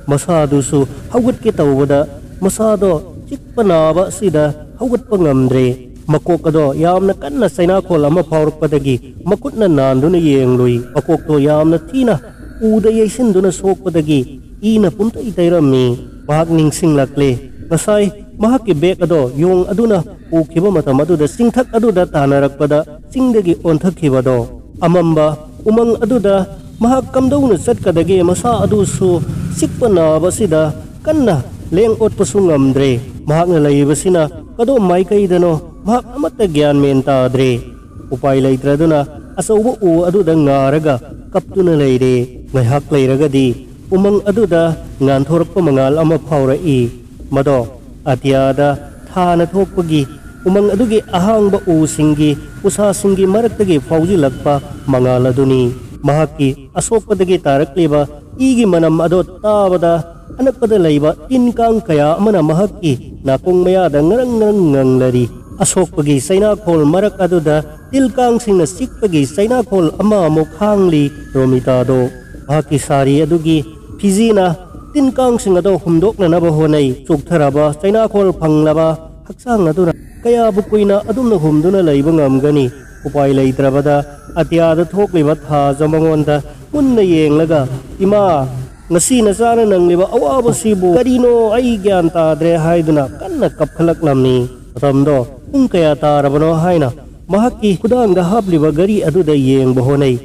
ꯃꯁꯥꯗꯨꯁꯨ ꯍꯧꯒꯠꯀꯦ ꯇꯧꯕꯗ ꯃꯁꯥꯗꯣ ꯆꯤꯛꯄ ꯅꯥꯕ ꯑꯁꯤꯗ ꯍꯧꯒꯠꯄ ꯉꯝꯗ꯭ꯔꯦ꯫ ꯃꯀꯣꯛ ꯑꯗꯣ ꯌꯥꯝꯅ ꯀꯟꯅ ꯆꯩꯅꯥꯈꯣꯜ ꯑꯃ ꯐꯥꯎꯔꯛꯄꯗꯒꯤ ꯃꯈꯨꯠꯅ ꯅꯥꯟꯗꯨꯅ ꯌꯦꯡꯂꯨꯏ꯫ ꯃꯀꯣꯛꯇꯣ ꯌꯥꯝꯅ ꯊꯤꯅ ꯎꯗ ꯌꯩꯁꯤꯟꯗꯨꯅ ꯁꯣꯛꯄꯗꯒꯤ ꯏꯅ ꯄꯨꯝꯇꯩ ꯇꯩꯔꯝꯃꯤ꯫ ꯃꯍꯥꯛ ꯅꯤꯡꯁꯤꯡꯂꯛꯂꯦ, ꯉꯁꯥꯏ ꯃꯍꯥꯛꯀꯤ ꯕꯦꯒ ꯑꯗꯣ ꯌꯣꯡ ꯑꯗꯨꯅ ꯄꯨꯈꯤꯕ ꯃꯇꯝ ꯑꯗꯨꯗ ꯆꯤꯡꯊꯛ ꯑꯗꯨꯗ ꯇꯥꯟꯅꯔꯛꯄꯗ ꯆꯤꯡꯗꯒꯤ ꯑꯣꯟꯊꯈꯤꯕꯗꯣ꯫ ꯑꯃꯝꯕ ꯎꯃꯪ ꯑꯗꯨꯗ ꯃꯍꯥꯛ ꯀꯝꯗꯧꯅ ꯆꯠꯀꯗꯒꯦ? ꯃꯁꯥ ꯑꯗꯨꯁꯨ ꯆꯤꯛꯄ ꯅꯥꯕ ꯑꯁꯤꯗ ꯀꯟꯅ ꯂꯦꯡ ꯑꯣꯠꯄꯁꯨ ꯉꯝꯗ꯭ꯔꯦ꯫ ꯃꯍꯥꯛꯅ ꯂꯩꯔꯤꯕꯁꯤꯅ ꯀꯗꯣꯝ ꯃꯥꯏꯀꯩꯗꯅꯣ ꯃꯍꯥꯛ ꯑꯃꯠꯇ ꯒ꯭ꯌꯥꯟ ꯃꯦꯟ ꯇꯥꯗ꯭ꯔꯦ꯫ ꯎꯄꯥꯏ ꯂꯩꯇ꯭ꯔꯗꯨꯅ ꯑꯆꯧꯕ ꯎ ꯑꯗꯨꯗ ꯉꯥꯔꯒ ꯀꯞꯇꯨꯅ ꯂꯩꯔꯦ꯫ ꯉꯥꯏꯍꯥꯛ ꯂꯩꯔꯒꯗꯤ ꯎꯃꯪ ꯑꯗꯨꯗ ꯉꯥꯟꯊꯣꯔꯛꯄ ꯃꯉꯥꯜ ꯑꯃ ꯐꯥꯎꯔꯛꯏ꯫ ꯃꯗꯣ ꯑꯇꯤꯌꯥꯗ ꯊꯥꯅ ꯊꯣꯛꯄꯒꯤ ꯎꯃꯪ ꯑꯗꯨꯒꯤ ꯑꯍꯥꯡꯕ ꯎꯁꯤꯡꯒꯤ ꯎꯁꯥꯁꯤꯡꯒꯤ ꯃꯔꯛꯇꯒꯤ ꯐꯥꯎꯖꯤꯜꯂꯛꯄ ꯃꯉꯥꯜ ꯑꯗꯨꯅꯤ꯫ ꯃꯍꯥꯛꯀꯤ ꯑꯁꯣꯛꯄꯗꯒꯤ ꯇꯥꯔꯛꯂꯤꯕ ꯏꯒꯤ ꯃꯅꯝ ꯑꯗꯣ ꯇꯥꯕꯗ ꯑꯅꯛꯄꯗ ꯂꯩꯕ ꯇꯤꯟ ꯀꯥꯡ ꯀꯌꯥ ꯑꯃꯅ ꯃꯍꯥꯛꯀꯤ ꯅꯥꯀꯣꯡ ꯃꯌꯥꯗ ꯉꯔꯪ ꯉꯔꯪ ꯉꯪꯂꯔꯤ꯫ ꯑꯁꯣꯛꯄꯒꯤ ꯆꯩꯅꯥꯈꯣꯜ ꯃꯔꯛ ꯑꯗꯨꯗ ꯇꯤꯜ ꯀꯥꯡꯁꯤꯡꯅ ꯆꯤꯛꯄꯒꯤ ꯆꯩꯅꯥꯈꯣꯜ ꯑꯃ ꯑꯃꯨꯛ ꯈꯥꯡꯂꯤ꯫ ꯔꯣꯃꯤꯇꯥꯗꯣ ꯃꯍꯥꯛꯀꯤ ꯁꯥꯔꯤ ꯑꯗꯨꯒꯤ ꯐꯤꯖꯤꯅ ꯇꯤꯟ ꯀꯥꯡꯁꯤꯡ ꯑꯗꯨ ꯍꯨꯝꯗꯣꯛꯅꯅꯕ ꯍꯣꯠꯅꯩ꯫ ꯆꯣꯛꯊꯔꯕ ꯆꯩꯅꯥꯈꯣꯜ ꯐꯪꯂꯕ ꯍꯛꯆꯥꯡ ꯑꯗꯨꯅ ꯀꯌꯥꯕꯨ ꯀꯨꯏꯅ ꯑꯗꯨꯝꯅ ꯍꯨꯝꯗꯨꯅ ꯂꯩꯕ ꯉꯝꯒꯅꯤ? ꯎꯄꯥꯏ ꯂꯩꯇ꯭ꯔꯕꯗ ꯑꯇꯤꯌꯥꯗ ꯊꯣꯛꯂꯤꯕ ꯊꯥꯖ ꯃꯉꯣꯟꯗ ꯃꯨꯟꯅ ꯌꯦꯡꯂꯒ, "ꯏꯃꯥ, ꯉꯁꯤ ꯅꯆꯥꯅ ꯅꯪꯂꯤꯕ ꯑꯋꯥꯕꯁꯤꯕꯨ ꯀꯔꯤꯅꯣ? ꯑꯩ ꯒ꯭ꯌꯥꯟ ꯇꯥꯗ꯭ꯔꯦ" ꯍꯥꯏꯗꯨꯅ ꯀꯟꯅ ꯀꯞꯈꯠꯂꯛꯂꯝꯃꯤ꯫ ꯃꯇꯝꯗꯣ ꯄꯨꯡ ꯀꯌꯥ ꯇꯥꯔꯕꯅꯣ ꯍꯥꯏꯅ ꯃꯍꯥꯛꯀꯤ ꯈꯨꯗꯥꯡꯗ ꯍꯥꯞꯂꯤꯕ ꯘꯔꯤ ꯑꯗꯨꯗ ꯌꯦꯡꯕ ꯍꯣꯠꯅꯩ꯫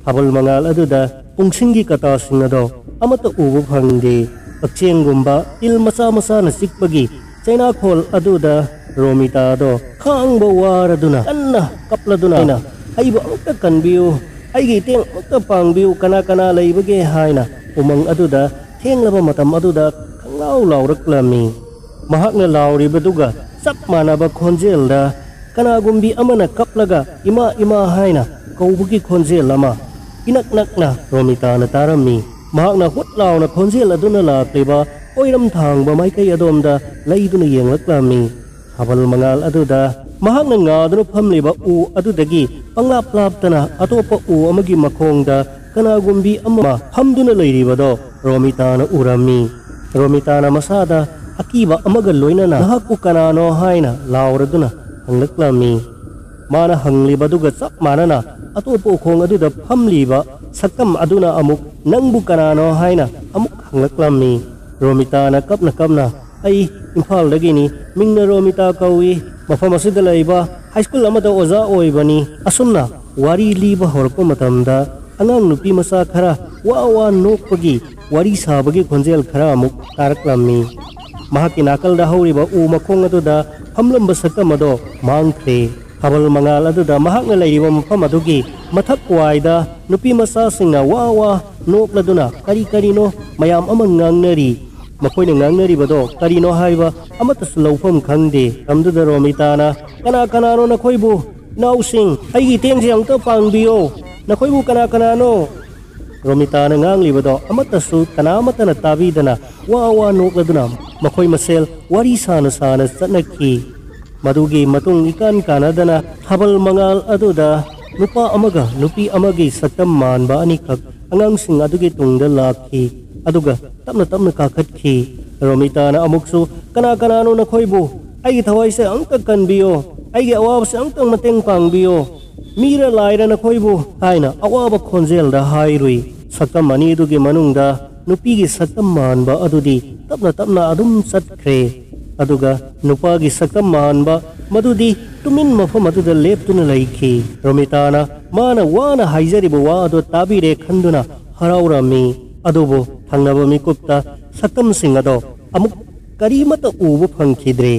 ꯊꯥꯕꯜ ꯃꯉꯥꯜ ꯑꯗꯨꯗ ꯄꯨꯡꯁꯤꯡꯒꯤ ꯀꯇꯥꯁꯤꯡ ꯑꯗꯣ ꯑꯃꯠꯇ ꯎꯕ ꯐꯪꯗꯦ꯫ ꯀꯛꯆꯦꯡꯒꯨꯝꯕ ꯇꯤꯜ ꯃꯆꯥ ꯃꯆꯥꯅ ꯆꯤꯛꯄꯒꯤ ꯆꯩꯅꯥꯈꯣꯜ ꯑꯗꯨꯗ ꯔꯣꯃꯤꯇꯥꯗꯣ ꯈꯥꯡꯕ ꯋꯥꯔꯗꯨꯅ ꯀꯟꯅ ꯀꯞꯂꯗꯨꯅ, "ꯑꯩꯅ, ꯑꯩꯕꯨ ꯑꯃꯨꯛꯇ ꯀꯟꯕꯤꯌꯨ, ꯑꯩꯒꯤ ꯏꯇꯦꯡ ꯑꯃꯨꯛꯇ ꯄꯥꯡꯕꯤꯌꯨ, ꯀꯅꯥ ꯀꯅꯥ ꯂꯩꯕꯒꯦ?" ꯍꯥꯏꯅ ꯎꯃꯪ ꯑꯗꯨꯗ ꯊꯦꯡꯂꯕ ꯃꯇꯝ ꯑꯗꯨꯗ ꯈꯪꯂꯥꯎ ꯂꯥꯎꯔꯛꯂꯝꯃꯤ꯫ ꯃꯍꯥꯛꯅ ꯂꯥꯎꯔꯤꯕꯗꯨꯒ ꯆꯞ ꯃꯥꯟꯅꯕ ꯈꯣꯟꯖꯦꯜꯗ ꯀꯅꯥꯒꯨꯝꯕꯤ ꯑꯃꯅ ꯀꯞꯂꯒ "ꯏꯃꯥ, ꯏꯃꯥ" ꯍꯥꯏꯅ ꯀꯧꯕꯒꯤ ꯈꯣꯟꯖꯦꯜ ꯑꯃ ꯏꯅꯛ ꯅꯛꯅ ꯔꯣꯃꯤꯇꯥꯅ ꯇꯥꯔꯝꯃꯤ꯫ ꯃꯍꯥꯛꯅ ꯍꯨꯠ ꯂꯥꯎꯅ ꯈꯣꯟꯖꯦꯜ ꯑꯗꯨꯅ ꯂꯥꯛꯂꯤꯕ ꯑꯣꯏꯔꯝ ꯊꯥꯡꯕ ꯃꯥꯏꯀꯩ ꯑꯗꯣꯝꯗ ꯂꯩꯗꯨꯅ ꯌꯦꯡꯂꯛꯂꯝꯃꯤ꯫ ꯊꯥꯕꯜ ꯃꯉꯥꯜ ꯑꯗꯨꯗ ꯃꯍꯥꯛꯅ ꯉꯥꯗꯨꯅ ꯐꯝꯂꯤꯕ ꯎ ꯑꯗꯨꯗꯒꯤ ꯄꯪꯂꯥꯞ ꯂꯥꯞꯇꯅ ꯑꯇꯣꯞꯄ ꯎ ꯑꯃꯒꯤ ꯃꯈꯣꯡꯗ ꯀꯅꯥꯒꯨꯝꯕꯤ ꯑꯃ ꯐꯝꯗꯨꯅ ꯂꯩꯔꯤꯕꯗꯣ ꯔꯣꯃꯤꯇꯥꯅ ꯎꯔꯝꯃꯤ꯫ ꯔꯣꯃꯤꯇꯥꯅ ꯃꯁꯥꯗ ꯑꯀꯤꯕ ꯑꯃꯒ ꯂꯣꯏꯅꯅ, "ꯅꯍꯥꯛꯄꯨ ꯀꯅꯥꯅꯣ?" ꯍꯥꯏꯅ ꯂꯥꯎꯔꯗꯨꯅ ꯍꯪꯂꯛꯂꯝꯃꯤ꯫ ꯃꯥꯅ ꯍꯪꯂꯤꯕꯗꯨꯒ ꯆꯞ ꯃꯥꯟꯅꯅ ꯑꯇꯣꯞꯄ ꯎꯈꯣꯡ ꯑꯗꯨꯗ ꯐꯝꯂꯤꯕ ꯁꯛꯇꯝ ꯑꯗꯨꯅ ꯑꯃꯨꯛ, "ꯅꯪꯕꯨ ꯀꯅꯥꯅꯣ?" ꯍꯥꯏꯅ ꯑꯃꯨꯛ ꯍꯪꯂꯛꯂꯝꯃꯤ꯫ ꯔꯣꯃꯤꯇꯥꯅ ꯀꯞꯅ ꯀꯞꯅ, "ꯑꯩ ꯏꯝꯐꯥꯜꯗꯒꯤꯅꯤ, ꯃꯤꯡꯅ ꯔꯣꯃꯤꯇꯥ ꯀꯧꯏ, ꯃꯐꯝ ꯑꯁꯤꯗ ꯂꯩꯕ ꯍꯥꯏ ꯁ꯭ꯀꯨꯜ ꯑꯃꯗ ꯑꯣꯖꯥ ꯑꯣꯏꯕꯅꯤ꯫" ꯑꯁꯨꯝꯅ ꯋꯥꯔꯤ ꯂꯤꯕ ꯍꯧꯔꯛꯄ ꯃꯇꯝꯗ, ꯑꯉꯥꯡ ꯅꯨꯄꯤ ꯃꯆꯥ ꯈꯔ ꯋꯥ ꯋꯥ ꯅꯣꯛꯄꯒꯤ ꯋꯥꯔꯤ ꯁꯥꯕꯒꯤ ꯈꯣꯟꯖꯦꯜ ꯈꯔ ꯑꯃꯨꯛ ꯇꯥꯔꯛꯂꯝꯃꯤ꯫ ꯃꯍꯥꯛꯀꯤ ꯅꯥꯀꯜꯗ ꯍꯧꯔꯤꯕ ꯎ ꯃꯈꯣꯡ ꯑꯗꯨꯗ ꯐꯝꯂꯝꯕ ꯁꯛꯇꯝ ꯑꯗꯣ ꯃꯥꯡꯈ꯭ꯔꯦ꯫ ꯊꯥꯕꯜ ꯃꯉꯥꯜ ꯑꯗꯨꯗ ꯃꯍꯥꯛꯅ ꯂꯩꯔꯤꯕ ꯃꯐꯝ ꯑꯗꯨꯒꯤ ꯃꯊꯛ ꯋꯥꯏꯗ ꯅꯨꯄꯤ ꯃꯆꯥꯁꯤꯡꯅ ꯋꯥ ꯋꯥ ꯅꯣꯛꯂꯗꯨꯅ ꯀꯔꯤ ꯀꯔꯤꯅꯣ ꯃꯌꯥꯝ ꯑꯃ ꯉꯥꯡꯅꯔꯤ꯫ ꯃꯈꯣꯏꯅ ꯉꯥꯡꯅꯔꯤꯕꯗꯣ ꯀꯔꯤꯅꯣ ꯍꯥꯏꯕ ꯑꯃꯠꯇꯁꯨ ꯂꯧꯐꯝ ꯈꯪꯗꯦ꯫ ꯃꯇꯝꯗꯨꯗ ꯔꯣꯃꯤꯇꯥꯅ, "ꯀꯅꯥ ꯀꯅꯥꯅꯣ ꯅꯈꯣꯏꯕꯨ? ꯏꯅꯥꯎꯁꯤꯡ, ꯑꯩꯒꯤ ꯏꯇꯦꯡꯁꯦ ꯑꯃꯨꯛꯇ ꯄꯥꯡꯕꯤꯌꯣ꯫ ꯅꯈꯣꯏꯕꯨ ꯀꯅꯥ ꯀꯅꯥꯅꯣ?" ꯔꯣꯃꯤꯇꯥꯅ ꯉꯥꯡꯂꯤꯕꯗꯣ ꯑꯃꯠꯇꯁꯨ ꯀꯅꯥ ꯑꯃꯠꯇꯅ ꯇꯥꯕꯤꯗꯅ ꯋꯥ ꯋꯥ ꯅꯣꯛꯂꯗꯨꯅ ꯃꯈꯣꯏ ꯃꯁꯦꯜ ꯋꯥꯔꯤ ꯁꯥꯅ ꯁꯥꯅ ꯆꯠꯅꯈꯤ꯫ ꯃꯗꯨꯒꯤ ꯃꯇꯨꯡ ꯏꯀꯥꯟ ꯀꯥꯟꯅꯗꯅ ꯊꯥꯕꯜ ꯃꯉꯥꯜ ꯑꯗꯨꯗ ꯅꯨꯄꯥ ꯑꯃꯒ ꯅꯨꯄꯤ ꯑꯃꯒꯤ ꯁꯛꯇꯝ ꯃꯥꯟꯕ ꯑꯅꯤꯈꯛ ꯑꯉꯥꯡꯁꯤꯡ ꯑꯗꯨꯒꯤ ꯇꯨꯡꯗ ꯂꯥꯛꯈꯤ꯫ ꯑꯗꯨꯒ ꯇꯞꯅ ꯇꯞꯅ ꯀꯥꯈꯠꯈꯤ꯫ ꯔꯣꯃꯤꯇꯥꯅ ꯑꯃꯨꯛꯁꯨ, "ꯀꯅꯥ ꯀꯅꯥꯅꯣ ꯅꯈꯣꯏꯕꯨ? ꯑꯩꯒꯤ ꯊꯋꯥꯏꯁꯦ ꯑꯃꯨꯛꯇ ꯀꯟꯕꯤꯌꯣ, ꯑꯩꯒꯤ ꯑꯋꯥꯕꯁꯦ ꯑꯃꯨꯛꯇꯪ ꯃꯇꯦꯡ ꯄꯥꯡꯕꯤꯌꯣ, ꯃꯤꯔ ꯂꯥꯏꯔ ꯅꯈꯣꯏꯕꯨ?" ꯍꯥꯏꯅ ꯑꯋꯥꯕ ꯈꯣꯟꯖꯦꯜꯗ ꯍꯥꯏꯔꯨꯏ꯫ ꯁꯛꯇꯝ ꯑꯅꯤꯗꯨꯒꯤ ꯃꯅꯨꯡꯗ ꯅꯨꯄꯤꯒꯤ ꯁꯛꯇꯝ ꯃꯥꯟꯕ ꯑꯗꯨꯗꯤ ꯇꯞꯅ ꯇꯞꯅ ꯑꯗꯨꯝ ꯆꯠꯈ꯭ꯔꯦ꯫ ꯑꯗꯨꯒ ꯅꯨꯄꯥꯒꯤ ꯁꯛꯇꯝ ꯃꯥꯟꯕ ꯃꯗꯨꯗꯤ ꯇꯨꯃꯤꯟ ꯃꯐꯝ ꯑꯗꯨꯗ ꯂꯦꯞꯇꯨꯅ ꯂꯩꯈꯤ꯫ ꯔꯣꯃꯤꯇꯥꯅ ꯃꯥꯅ ꯋꯥꯅ ꯍꯥꯏꯖꯔꯤꯕ ꯋꯥ ꯑꯗꯨ ꯇꯥꯕꯤꯔꯦ ꯈꯟꯗꯨꯅ ꯍꯔꯥꯎꯔꯝꯃꯤ꯫ ꯑꯗꯨꯕꯨ ꯊꯪꯅꯕ ꯃꯤꯀꯨꯞꯇ ꯁꯛꯇꯝꯁꯤꯡ ꯑꯗꯣ ꯑꯃꯨꯛ ꯀꯔꯤꯃꯠꯇ ꯎꯕ ꯐꯪꯈꯤꯗ꯭ꯔꯦ꯫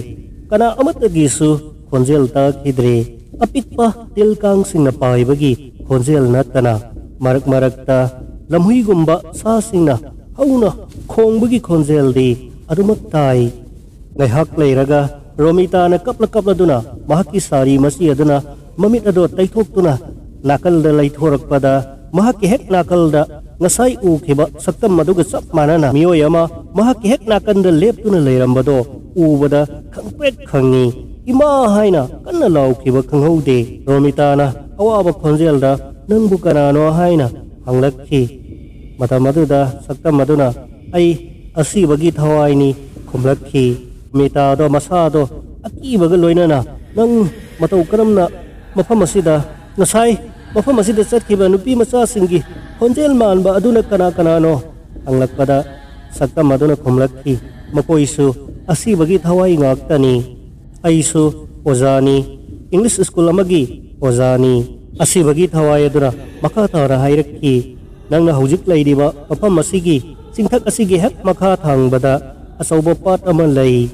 ꯀꯅꯥ ꯑꯃꯠꯇꯒꯤꯁꯨ ꯈꯣꯟꯖꯦꯜ ꯇꯥꯈꯤꯗ꯭ꯔꯦ꯫ ꯑꯄꯤꯛꯄ ꯇꯤꯜ ꯀꯥꯡꯁꯤꯡꯅ ꯄꯥꯏꯕꯒꯤ ꯈꯣꯟꯖꯦꯜ ꯅꯠꯇꯅ ꯃꯔꯛ ꯃꯔꯛꯇ ꯂꯝꯍꯨꯏꯒꯨꯝꯕ ꯁꯥꯁꯤꯡꯅ ꯍꯧꯅ ꯈꯣꯡꯕꯒꯤ ꯈꯣꯟꯖꯦꯜꯗꯤ ꯑꯗꯨꯃꯛ ꯇꯥꯏ꯫ ꯉꯥꯏꯍꯥꯛ ꯂꯩꯔꯒ ꯔꯣꯃꯤꯇꯥꯅ ꯀꯞꯂ ꯀꯞꯂꯗꯨꯅ ꯃꯍꯥꯛꯀꯤ ꯁꯥꯔꯤ ꯃꯆꯤ ꯑꯗꯨꯅ ꯃꯃꯤꯠ ꯑꯗꯣ ꯇꯩꯊꯣꯛꯇꯨꯅ ꯅꯥꯀꯜꯗ ꯂꯩꯊꯣꯔꯛꯄꯗ, ꯃꯍꯥꯛꯀꯤ ꯍꯦꯛ ꯅꯥꯀꯜꯗ ꯉꯁꯥꯏ ꯎꯈꯤꯕ ꯁꯛꯇꯝ ꯑꯗꯨꯒ ꯆꯞ ꯃꯥꯟꯅꯅ ꯃꯤꯑꯣꯏ ꯑꯃ ꯃꯍꯥꯛꯀꯤ ꯍꯦꯛ ꯅꯥꯀꯟꯗ ꯂꯦꯞꯇꯨꯅ ꯂꯩꯔꯝꯕꯗꯣ ꯎꯕꯗ ꯈꯪꯄ꯭ꯔꯦꯛ ꯈꯪꯉꯤ꯫ "ꯏꯃꯥ!" ꯍꯥꯏꯅ ꯀꯟꯅ ꯂꯥꯎꯈꯤꯕ ꯈꯪꯍꯧꯗꯦ꯫ ꯔꯣꯃꯤꯇꯥꯅ ꯑꯋꯥꯕ ꯈꯣꯟꯖꯦꯜꯗ, "ꯅꯪꯕꯨ ꯀꯅꯥꯅꯣ?" ꯍꯥꯏꯅ ꯍꯪꯂꯛꯈꯤ꯫ ꯃꯇꯝ ꯑꯗꯨꯗ ꯁꯛꯇꯝ ꯑꯗꯨꯅ, "ꯑꯩ ꯑꯁꯤꯕꯒꯤ ꯊꯋꯥꯏꯅꯤ" ꯈꯨꯝꯂꯛꯈꯤ꯫ ꯔꯣꯃꯤꯇꯥꯗꯣ ꯃꯁꯥꯗꯣ ꯑꯀꯤꯕꯒ ꯂꯣꯏꯅꯅ, "ꯅꯪ ꯃꯇꯧ ꯀꯔꯝꯅ ꯃꯐꯝ ꯑꯁꯤꯗ, ꯉꯁꯥꯏ ꯃꯐꯝ ꯑꯁꯤꯗ ꯆꯠꯈꯤꯕ ꯅꯨꯄꯤ ꯃꯆꯥꯁꯤꯡꯒꯤ ꯈꯣꯟꯖꯦꯜ ꯃꯥꯟꯕ ꯑꯗꯨꯅ ꯀꯅꯥ ꯀꯅꯥꯅꯣ?" ꯍꯪꯂꯛꯄꯗ ꯁꯛꯇꯝ ꯑꯗꯨꯅ ꯈꯨꯝꯂꯛꯈꯤ, "ꯃꯈꯣꯏꯁꯨ ꯑꯁꯤꯕꯒꯤ ꯊꯋꯥꯏ ꯉꯥꯛꯇꯅꯤ꯫ ꯑꯩꯁꯨ ꯑꯣꯖꯥꯅꯤ, ꯏꯪꯂꯤꯁ ꯁ꯭ꯀꯨꯜ ꯑꯃꯒꯤ ꯑꯣꯖꯥꯅꯤ"꯫ ꯑꯁꯤꯕꯒꯤ ꯊꯋꯥꯏ ꯑꯗꯨꯅ ꯃꯈꯥ ꯇꯥꯅ ꯍꯥꯏꯔꯛꯈꯤ, "ꯅꯪꯅ ꯍꯧꯖꯤꯛ ꯂꯩꯔꯤꯕ ꯃꯐꯝ ꯑꯁꯤꯒꯤ ꯆꯤꯡꯊꯛ ꯑꯁꯤꯒꯤ ꯍꯦꯛ ꯃꯈꯥ ꯊꯪꯕꯗ ꯑꯆꯧꯕ ꯄꯥꯠ ꯑꯃ ꯂꯩ꯫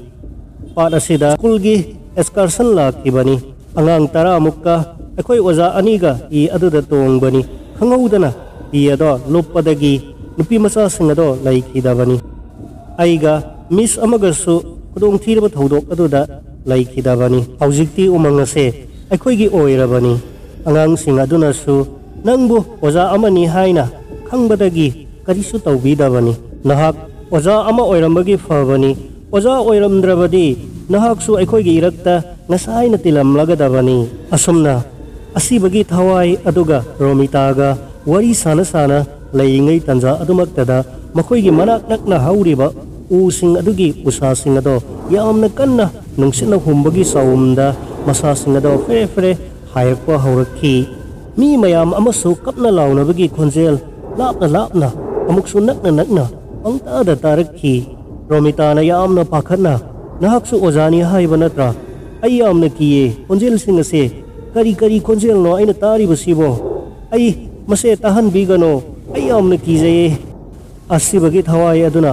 ꯄꯥꯠ ꯑꯁꯤꯗ ꯁ꯭ꯀꯨꯜꯒꯤ ꯑꯦꯛꯁꯀꯔꯁꯟ ꯂꯥꯛꯈꯤꯕꯅꯤ꯫ ꯑꯉꯥꯡ ꯇꯔꯥꯃꯨꯛꯀ ꯑꯩꯈꯣꯏ ꯑꯣꯖꯥ ꯑꯅꯤꯒ ꯍꯤ ꯑꯗꯨꯗ ꯇꯣꯡꯕꯅꯤ꯫ ꯈꯪꯍꯧꯗꯅ ꯍꯤ ꯑꯗꯣ ꯂꯨꯞꯄꯗꯒꯤ ꯅꯨꯄꯤ ꯃꯆꯥꯁꯤꯡ ꯑꯗꯣ ꯂꯩꯈꯤꯗꯕꯅꯤ꯫ ꯑꯩꯒ ꯃꯤꯁ ꯑꯃꯒꯁꯨ ꯈꯨꯗꯣꯡꯊꯤꯔꯕ ꯊꯧꯗꯣꯛ ꯑꯗꯨꯗ ꯂꯩꯈꯤꯗꯕꯅꯤ꯫ ꯍꯧꯖꯤꯛꯇꯤ ꯎꯃꯪ ꯑꯁꯦ ꯑꯩꯈꯣꯏꯒꯤ ꯑꯣꯏꯔꯕꯅꯤ"꯫ ꯑꯉꯥꯡꯁꯤꯡ ꯑꯗꯨꯅꯁꯨ, "ꯅꯪꯕꯨ ꯑꯣꯖꯥ ꯑꯃꯅꯤ ꯍꯥꯏꯅ ꯈꯪꯕꯗꯒꯤ ꯀꯔꯤꯁꯨ ꯇꯧꯕꯤꯗꯕꯅꯤ꯫ ꯅꯍꯥꯛ ꯑꯣꯖꯥ ꯑꯃ ꯑꯣꯏꯔꯝꯕꯒꯤ ꯐꯕꯅꯤ꯫ ꯑꯣꯖꯥ ꯑꯣꯏꯔꯝꯗ꯭ꯔꯕꯗꯤ ꯅꯍꯥꯛꯁꯨ ꯑꯩꯈꯣꯏꯒꯤ ꯏꯔꯛꯇ ꯉꯁꯥꯏꯅ ꯇꯤꯜꯂꯝꯂꯒꯗꯕꯅꯤ꯫ ꯑꯁꯨꯝꯅ ꯑꯁꯤꯕꯒꯤ ꯊꯋꯥꯏ ꯑꯗꯨꯒ ꯔꯣꯃꯤꯇꯥꯒ ꯋꯥꯔꯤ ꯁꯥꯅ ꯁꯥꯅ ꯂꯩꯔꯤꯉꯩ ꯇꯟꯖꯥ ꯑꯗꯨꯃꯛꯇꯗ ꯃꯈꯣꯏꯒꯤ ꯃꯅꯥꯛ ꯅꯛꯅ ꯍꯧꯔꯤꯕ ꯎꯁꯤꯡ ꯑꯗꯨꯒꯤ ꯎꯁꯥꯁꯤꯡ ꯑꯗꯣ ꯌꯥꯝꯅ ꯀꯟꯅ ꯅꯨꯡꯁꯤꯠꯅ ꯍꯨꯝꯕꯒꯤ ꯆꯥꯎꯝꯗ ꯃꯁꯥꯁꯤꯡ ꯑꯗꯣ ꯐꯦꯔꯦ ꯐꯦꯔꯦ ꯍꯥꯏꯔꯛꯄ ꯍꯧꯔꯛꯈꯤ꯫ ꯃꯤ ꯃꯌꯥꯝ ꯑꯃꯁꯨ ꯀꯞꯅ ꯂꯥꯎꯅꯕꯒꯤ ꯈꯣꯟꯖꯦꯜ ꯂꯥꯞꯅ ꯂꯥꯞꯅ ꯑꯃꯨꯛꯁꯨ ꯅꯛꯅ ꯅꯛꯅ ꯄꯪꯇꯥꯗ ꯇꯥꯔꯛꯈꯤ꯫ ꯔꯣꯃꯤꯇꯥꯅ ꯌꯥꯝꯅ ꯄꯥꯈꯠꯅ, "ꯅꯍꯥꯛꯁꯨ ꯑꯣꯖꯥꯅꯤ ꯍꯥꯏꯕ ꯅꯠꯇ꯭ꯔꯥ? ꯑꯩ ꯌꯥꯝꯅ ꯀꯤꯌꯦ꯫ ꯈꯣꯟꯖꯦꯜꯁꯤꯡ ꯑꯁꯦ ꯀꯔꯤ ꯀꯔꯤ ꯈꯣꯟꯖꯦꯜꯅꯣ ꯑꯩꯅ ꯇꯥꯔꯤꯕꯁꯤꯕꯣ? ꯑꯩ ꯃꯁꯦ ꯇꯥꯍꯟꯕꯤꯒꯅꯣ꯫ ꯑꯩ ꯌꯥꯝꯅ ꯀꯤꯖꯩꯌꯦ꯫" ꯑꯁꯤꯕꯒꯤ ꯊꯋꯥꯏ ꯑꯗꯨꯅ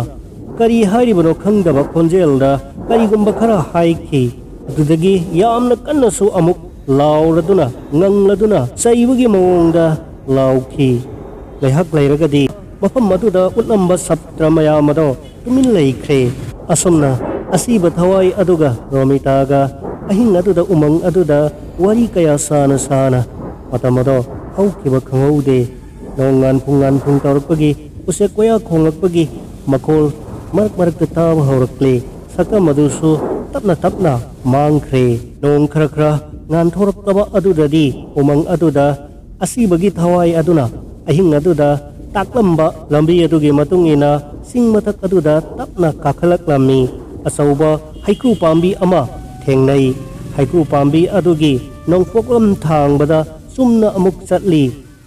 ꯀꯔꯤ ꯍꯥꯏꯔꯤꯕꯅꯣ ꯈꯪꯗꯕ ꯈꯣꯟꯖꯦꯜꯗ ꯀꯔꯤꯒꯨꯝꯕ ꯈꯔ ꯍꯥꯏꯈꯤ꯫ ꯑꯗꯨꯗꯒꯤ ꯌꯥꯝꯅ ꯀꯟꯅꯁꯨ ꯑꯃꯨꯛ ꯂꯥꯎꯔꯗꯨꯅ, ꯉꯪꯂꯗꯨꯅ ꯆꯩꯕꯒꯤ ꯃꯑꯣꯡꯗ ꯂꯥꯎꯈꯤ꯫ ꯉꯥꯏꯍꯥꯛ ꯂꯩꯔꯒꯗꯤ ꯃꯐꯝ ꯑꯗꯨꯗ ꯎꯠꯂꯝꯕ ꯁꯥꯇ꯭ꯔ ꯃꯌꯥꯝ ꯑꯗꯣ ꯇꯨꯃꯤꯟ ꯂꯩꯈ꯭ꯔꯦ꯫ ꯑꯁꯨꯝꯅ ꯑꯁꯤꯕ ꯊꯋꯥꯏ ꯑꯗꯨꯒ ꯔꯣꯃꯤꯇꯥꯒ ꯑꯍꯤꯡ ꯑꯗꯨꯗ ꯎꯃꯪ ꯑꯗꯨꯗ ꯋꯥꯔꯤ ꯀꯌꯥ ꯁꯥꯅ ꯁꯥꯅ ꯃꯇꯝ ꯑꯗꯣ ꯍꯧꯈꯤꯕ ꯈꯪꯍꯧꯗꯦ꯫ ꯅꯣꯡ ꯉꯥꯟꯐꯨꯡ ꯉꯥꯟꯐꯨꯡ ꯇꯧꯔꯛꯄꯒꯤ, ꯎꯆꯦꯛ ꯀꯣꯌꯥ ꯈꯣꯡꯂꯛꯄꯒꯤ ꯃꯈꯣꯜ ꯃꯔꯛ ꯃꯔꯛꯇ ꯇꯥꯕ ꯍꯧꯔꯛꯂꯦ꯫ ꯁꯛꯇꯝ ꯑꯗꯨꯁꯨ ꯇꯞꯅ ꯇꯞꯅ ꯃꯥꯡꯈ꯭ꯔꯦ꯫ ꯅꯣꯡ ꯈꯔ ꯈꯔ ꯉꯥꯟꯊꯣꯔꯛꯂꯕ ꯑꯗꯨꯗꯗꯤ ꯎꯃꯪ ꯑꯗꯨꯗ ꯑꯁꯤꯕꯒꯤ ꯊꯋꯥꯏ ꯑꯗꯨꯅ ꯑꯍꯤꯡ ꯑꯗꯨꯗ ꯇꯥꯛꯂꯝꯕ ꯂꯝꯕꯤ ꯑꯗꯨꯒꯤ ꯃꯇꯨꯡ ꯏꯟꯅ ꯆꯤꯡ ꯃꯊꯛ ꯑꯗꯨꯗ ꯇꯞꯅ ꯀꯥꯈꯠꯂꯛꯂꯝꯃꯤ꯫ ꯑꯆꯧꯕ ꯍꯩꯀ꯭ꯔꯨ ꯄꯥꯝꯕꯤ ꯑꯃ ꯊꯦꯡꯅꯩ꯫ ꯍꯩꯀ꯭ꯔꯨ ꯄꯥꯝꯕꯤ ꯑꯗꯨꯒꯤ ꯅꯣꯡꯄꯣꯛꯂꯝ ꯊꯥꯡꯕꯗ ꯆꯨꯝꯅ ꯑꯃꯨꯛ ꯆꯠꯂꯤ꯫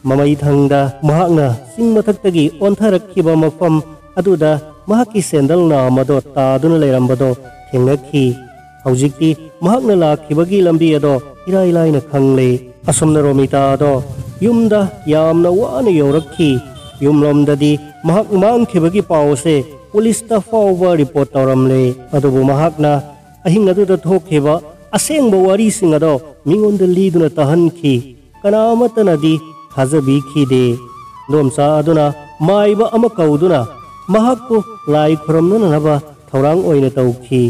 ꯃꯃꯩ ꯊꯪꯗ ꯃꯍꯥꯛꯅ ꯆꯤꯡ ꯃꯊꯛꯇꯒꯤ ꯑꯣꯟꯊꯔꯛꯈꯤꯕ ꯃꯐꯝ ꯑꯗꯨꯗ ꯃꯍꯥꯛꯀꯤ ꯁꯦꯟꯗꯜ ꯅꯥꯝ ꯑꯗꯣ ꯇꯥꯗꯨꯅ ꯂꯩꯔꯝꯕꯗꯣ ꯊꯦꯡꯅꯈꯤ꯫ ꯍꯧꯖꯤꯛꯇꯤ ꯃꯍꯥꯛꯅ ꯂꯥꯛꯈꯤꯕꯒꯤ ꯂꯝꯕꯤ ꯑꯗꯣ ꯏꯔꯥꯏ ꯂꯥꯏꯅ ꯈꯪꯂꯦ꯫ ꯑꯁꯨꯝꯅ ꯔꯣꯃꯤꯇꯥ ꯑꯗꯣ ꯌꯨꯝꯗ ꯌꯥꯝꯅ ꯋꯥꯅ ꯌꯧꯔꯛꯈꯤ꯫ ꯌꯨꯝꯂꯣꯝꯗꯗꯤ ꯃꯍꯥꯛ ꯃꯥꯡꯈꯤꯕꯒꯤ ꯄꯥꯎ ꯑꯁꯦ ꯄꯨꯂꯤꯁꯇ ꯐꯥꯎꯕ ꯔꯤꯄꯣꯔꯠ ꯇꯧꯔꯝꯂꯦ꯫ ꯑꯗꯨꯕꯨ ꯃꯍꯥꯛꯅ ꯑꯍꯤꯡ ꯑꯗꯨꯗ ꯊꯣꯛꯈꯤꯕ ꯑꯁꯦꯡꯕ ꯋꯥꯔꯤꯁꯤꯡ ꯑꯗꯣ ꯃꯤꯉꯣꯟꯗ ꯂꯤꯗꯨꯅ ꯇꯥꯍꯟꯈꯤ꯫ ꯀꯅꯥ ꯑꯃꯠꯇꯅꯗꯤ ꯊꯥꯖꯕꯤꯈꯤꯗꯦ꯫ ꯏꯗꯣꯝꯆꯥ ꯑꯗꯨꯅ ꯃꯥꯏꯕ ꯑꯃ ꯀꯧꯗꯨꯅ ꯃꯍꯥꯛꯄꯨ ꯂꯥꯏ ꯈꯨꯔꯨꯝꯅꯅꯕ ꯊꯧꯔꯥꯡ ꯑꯣꯏꯅ ꯇꯧꯈꯤ꯫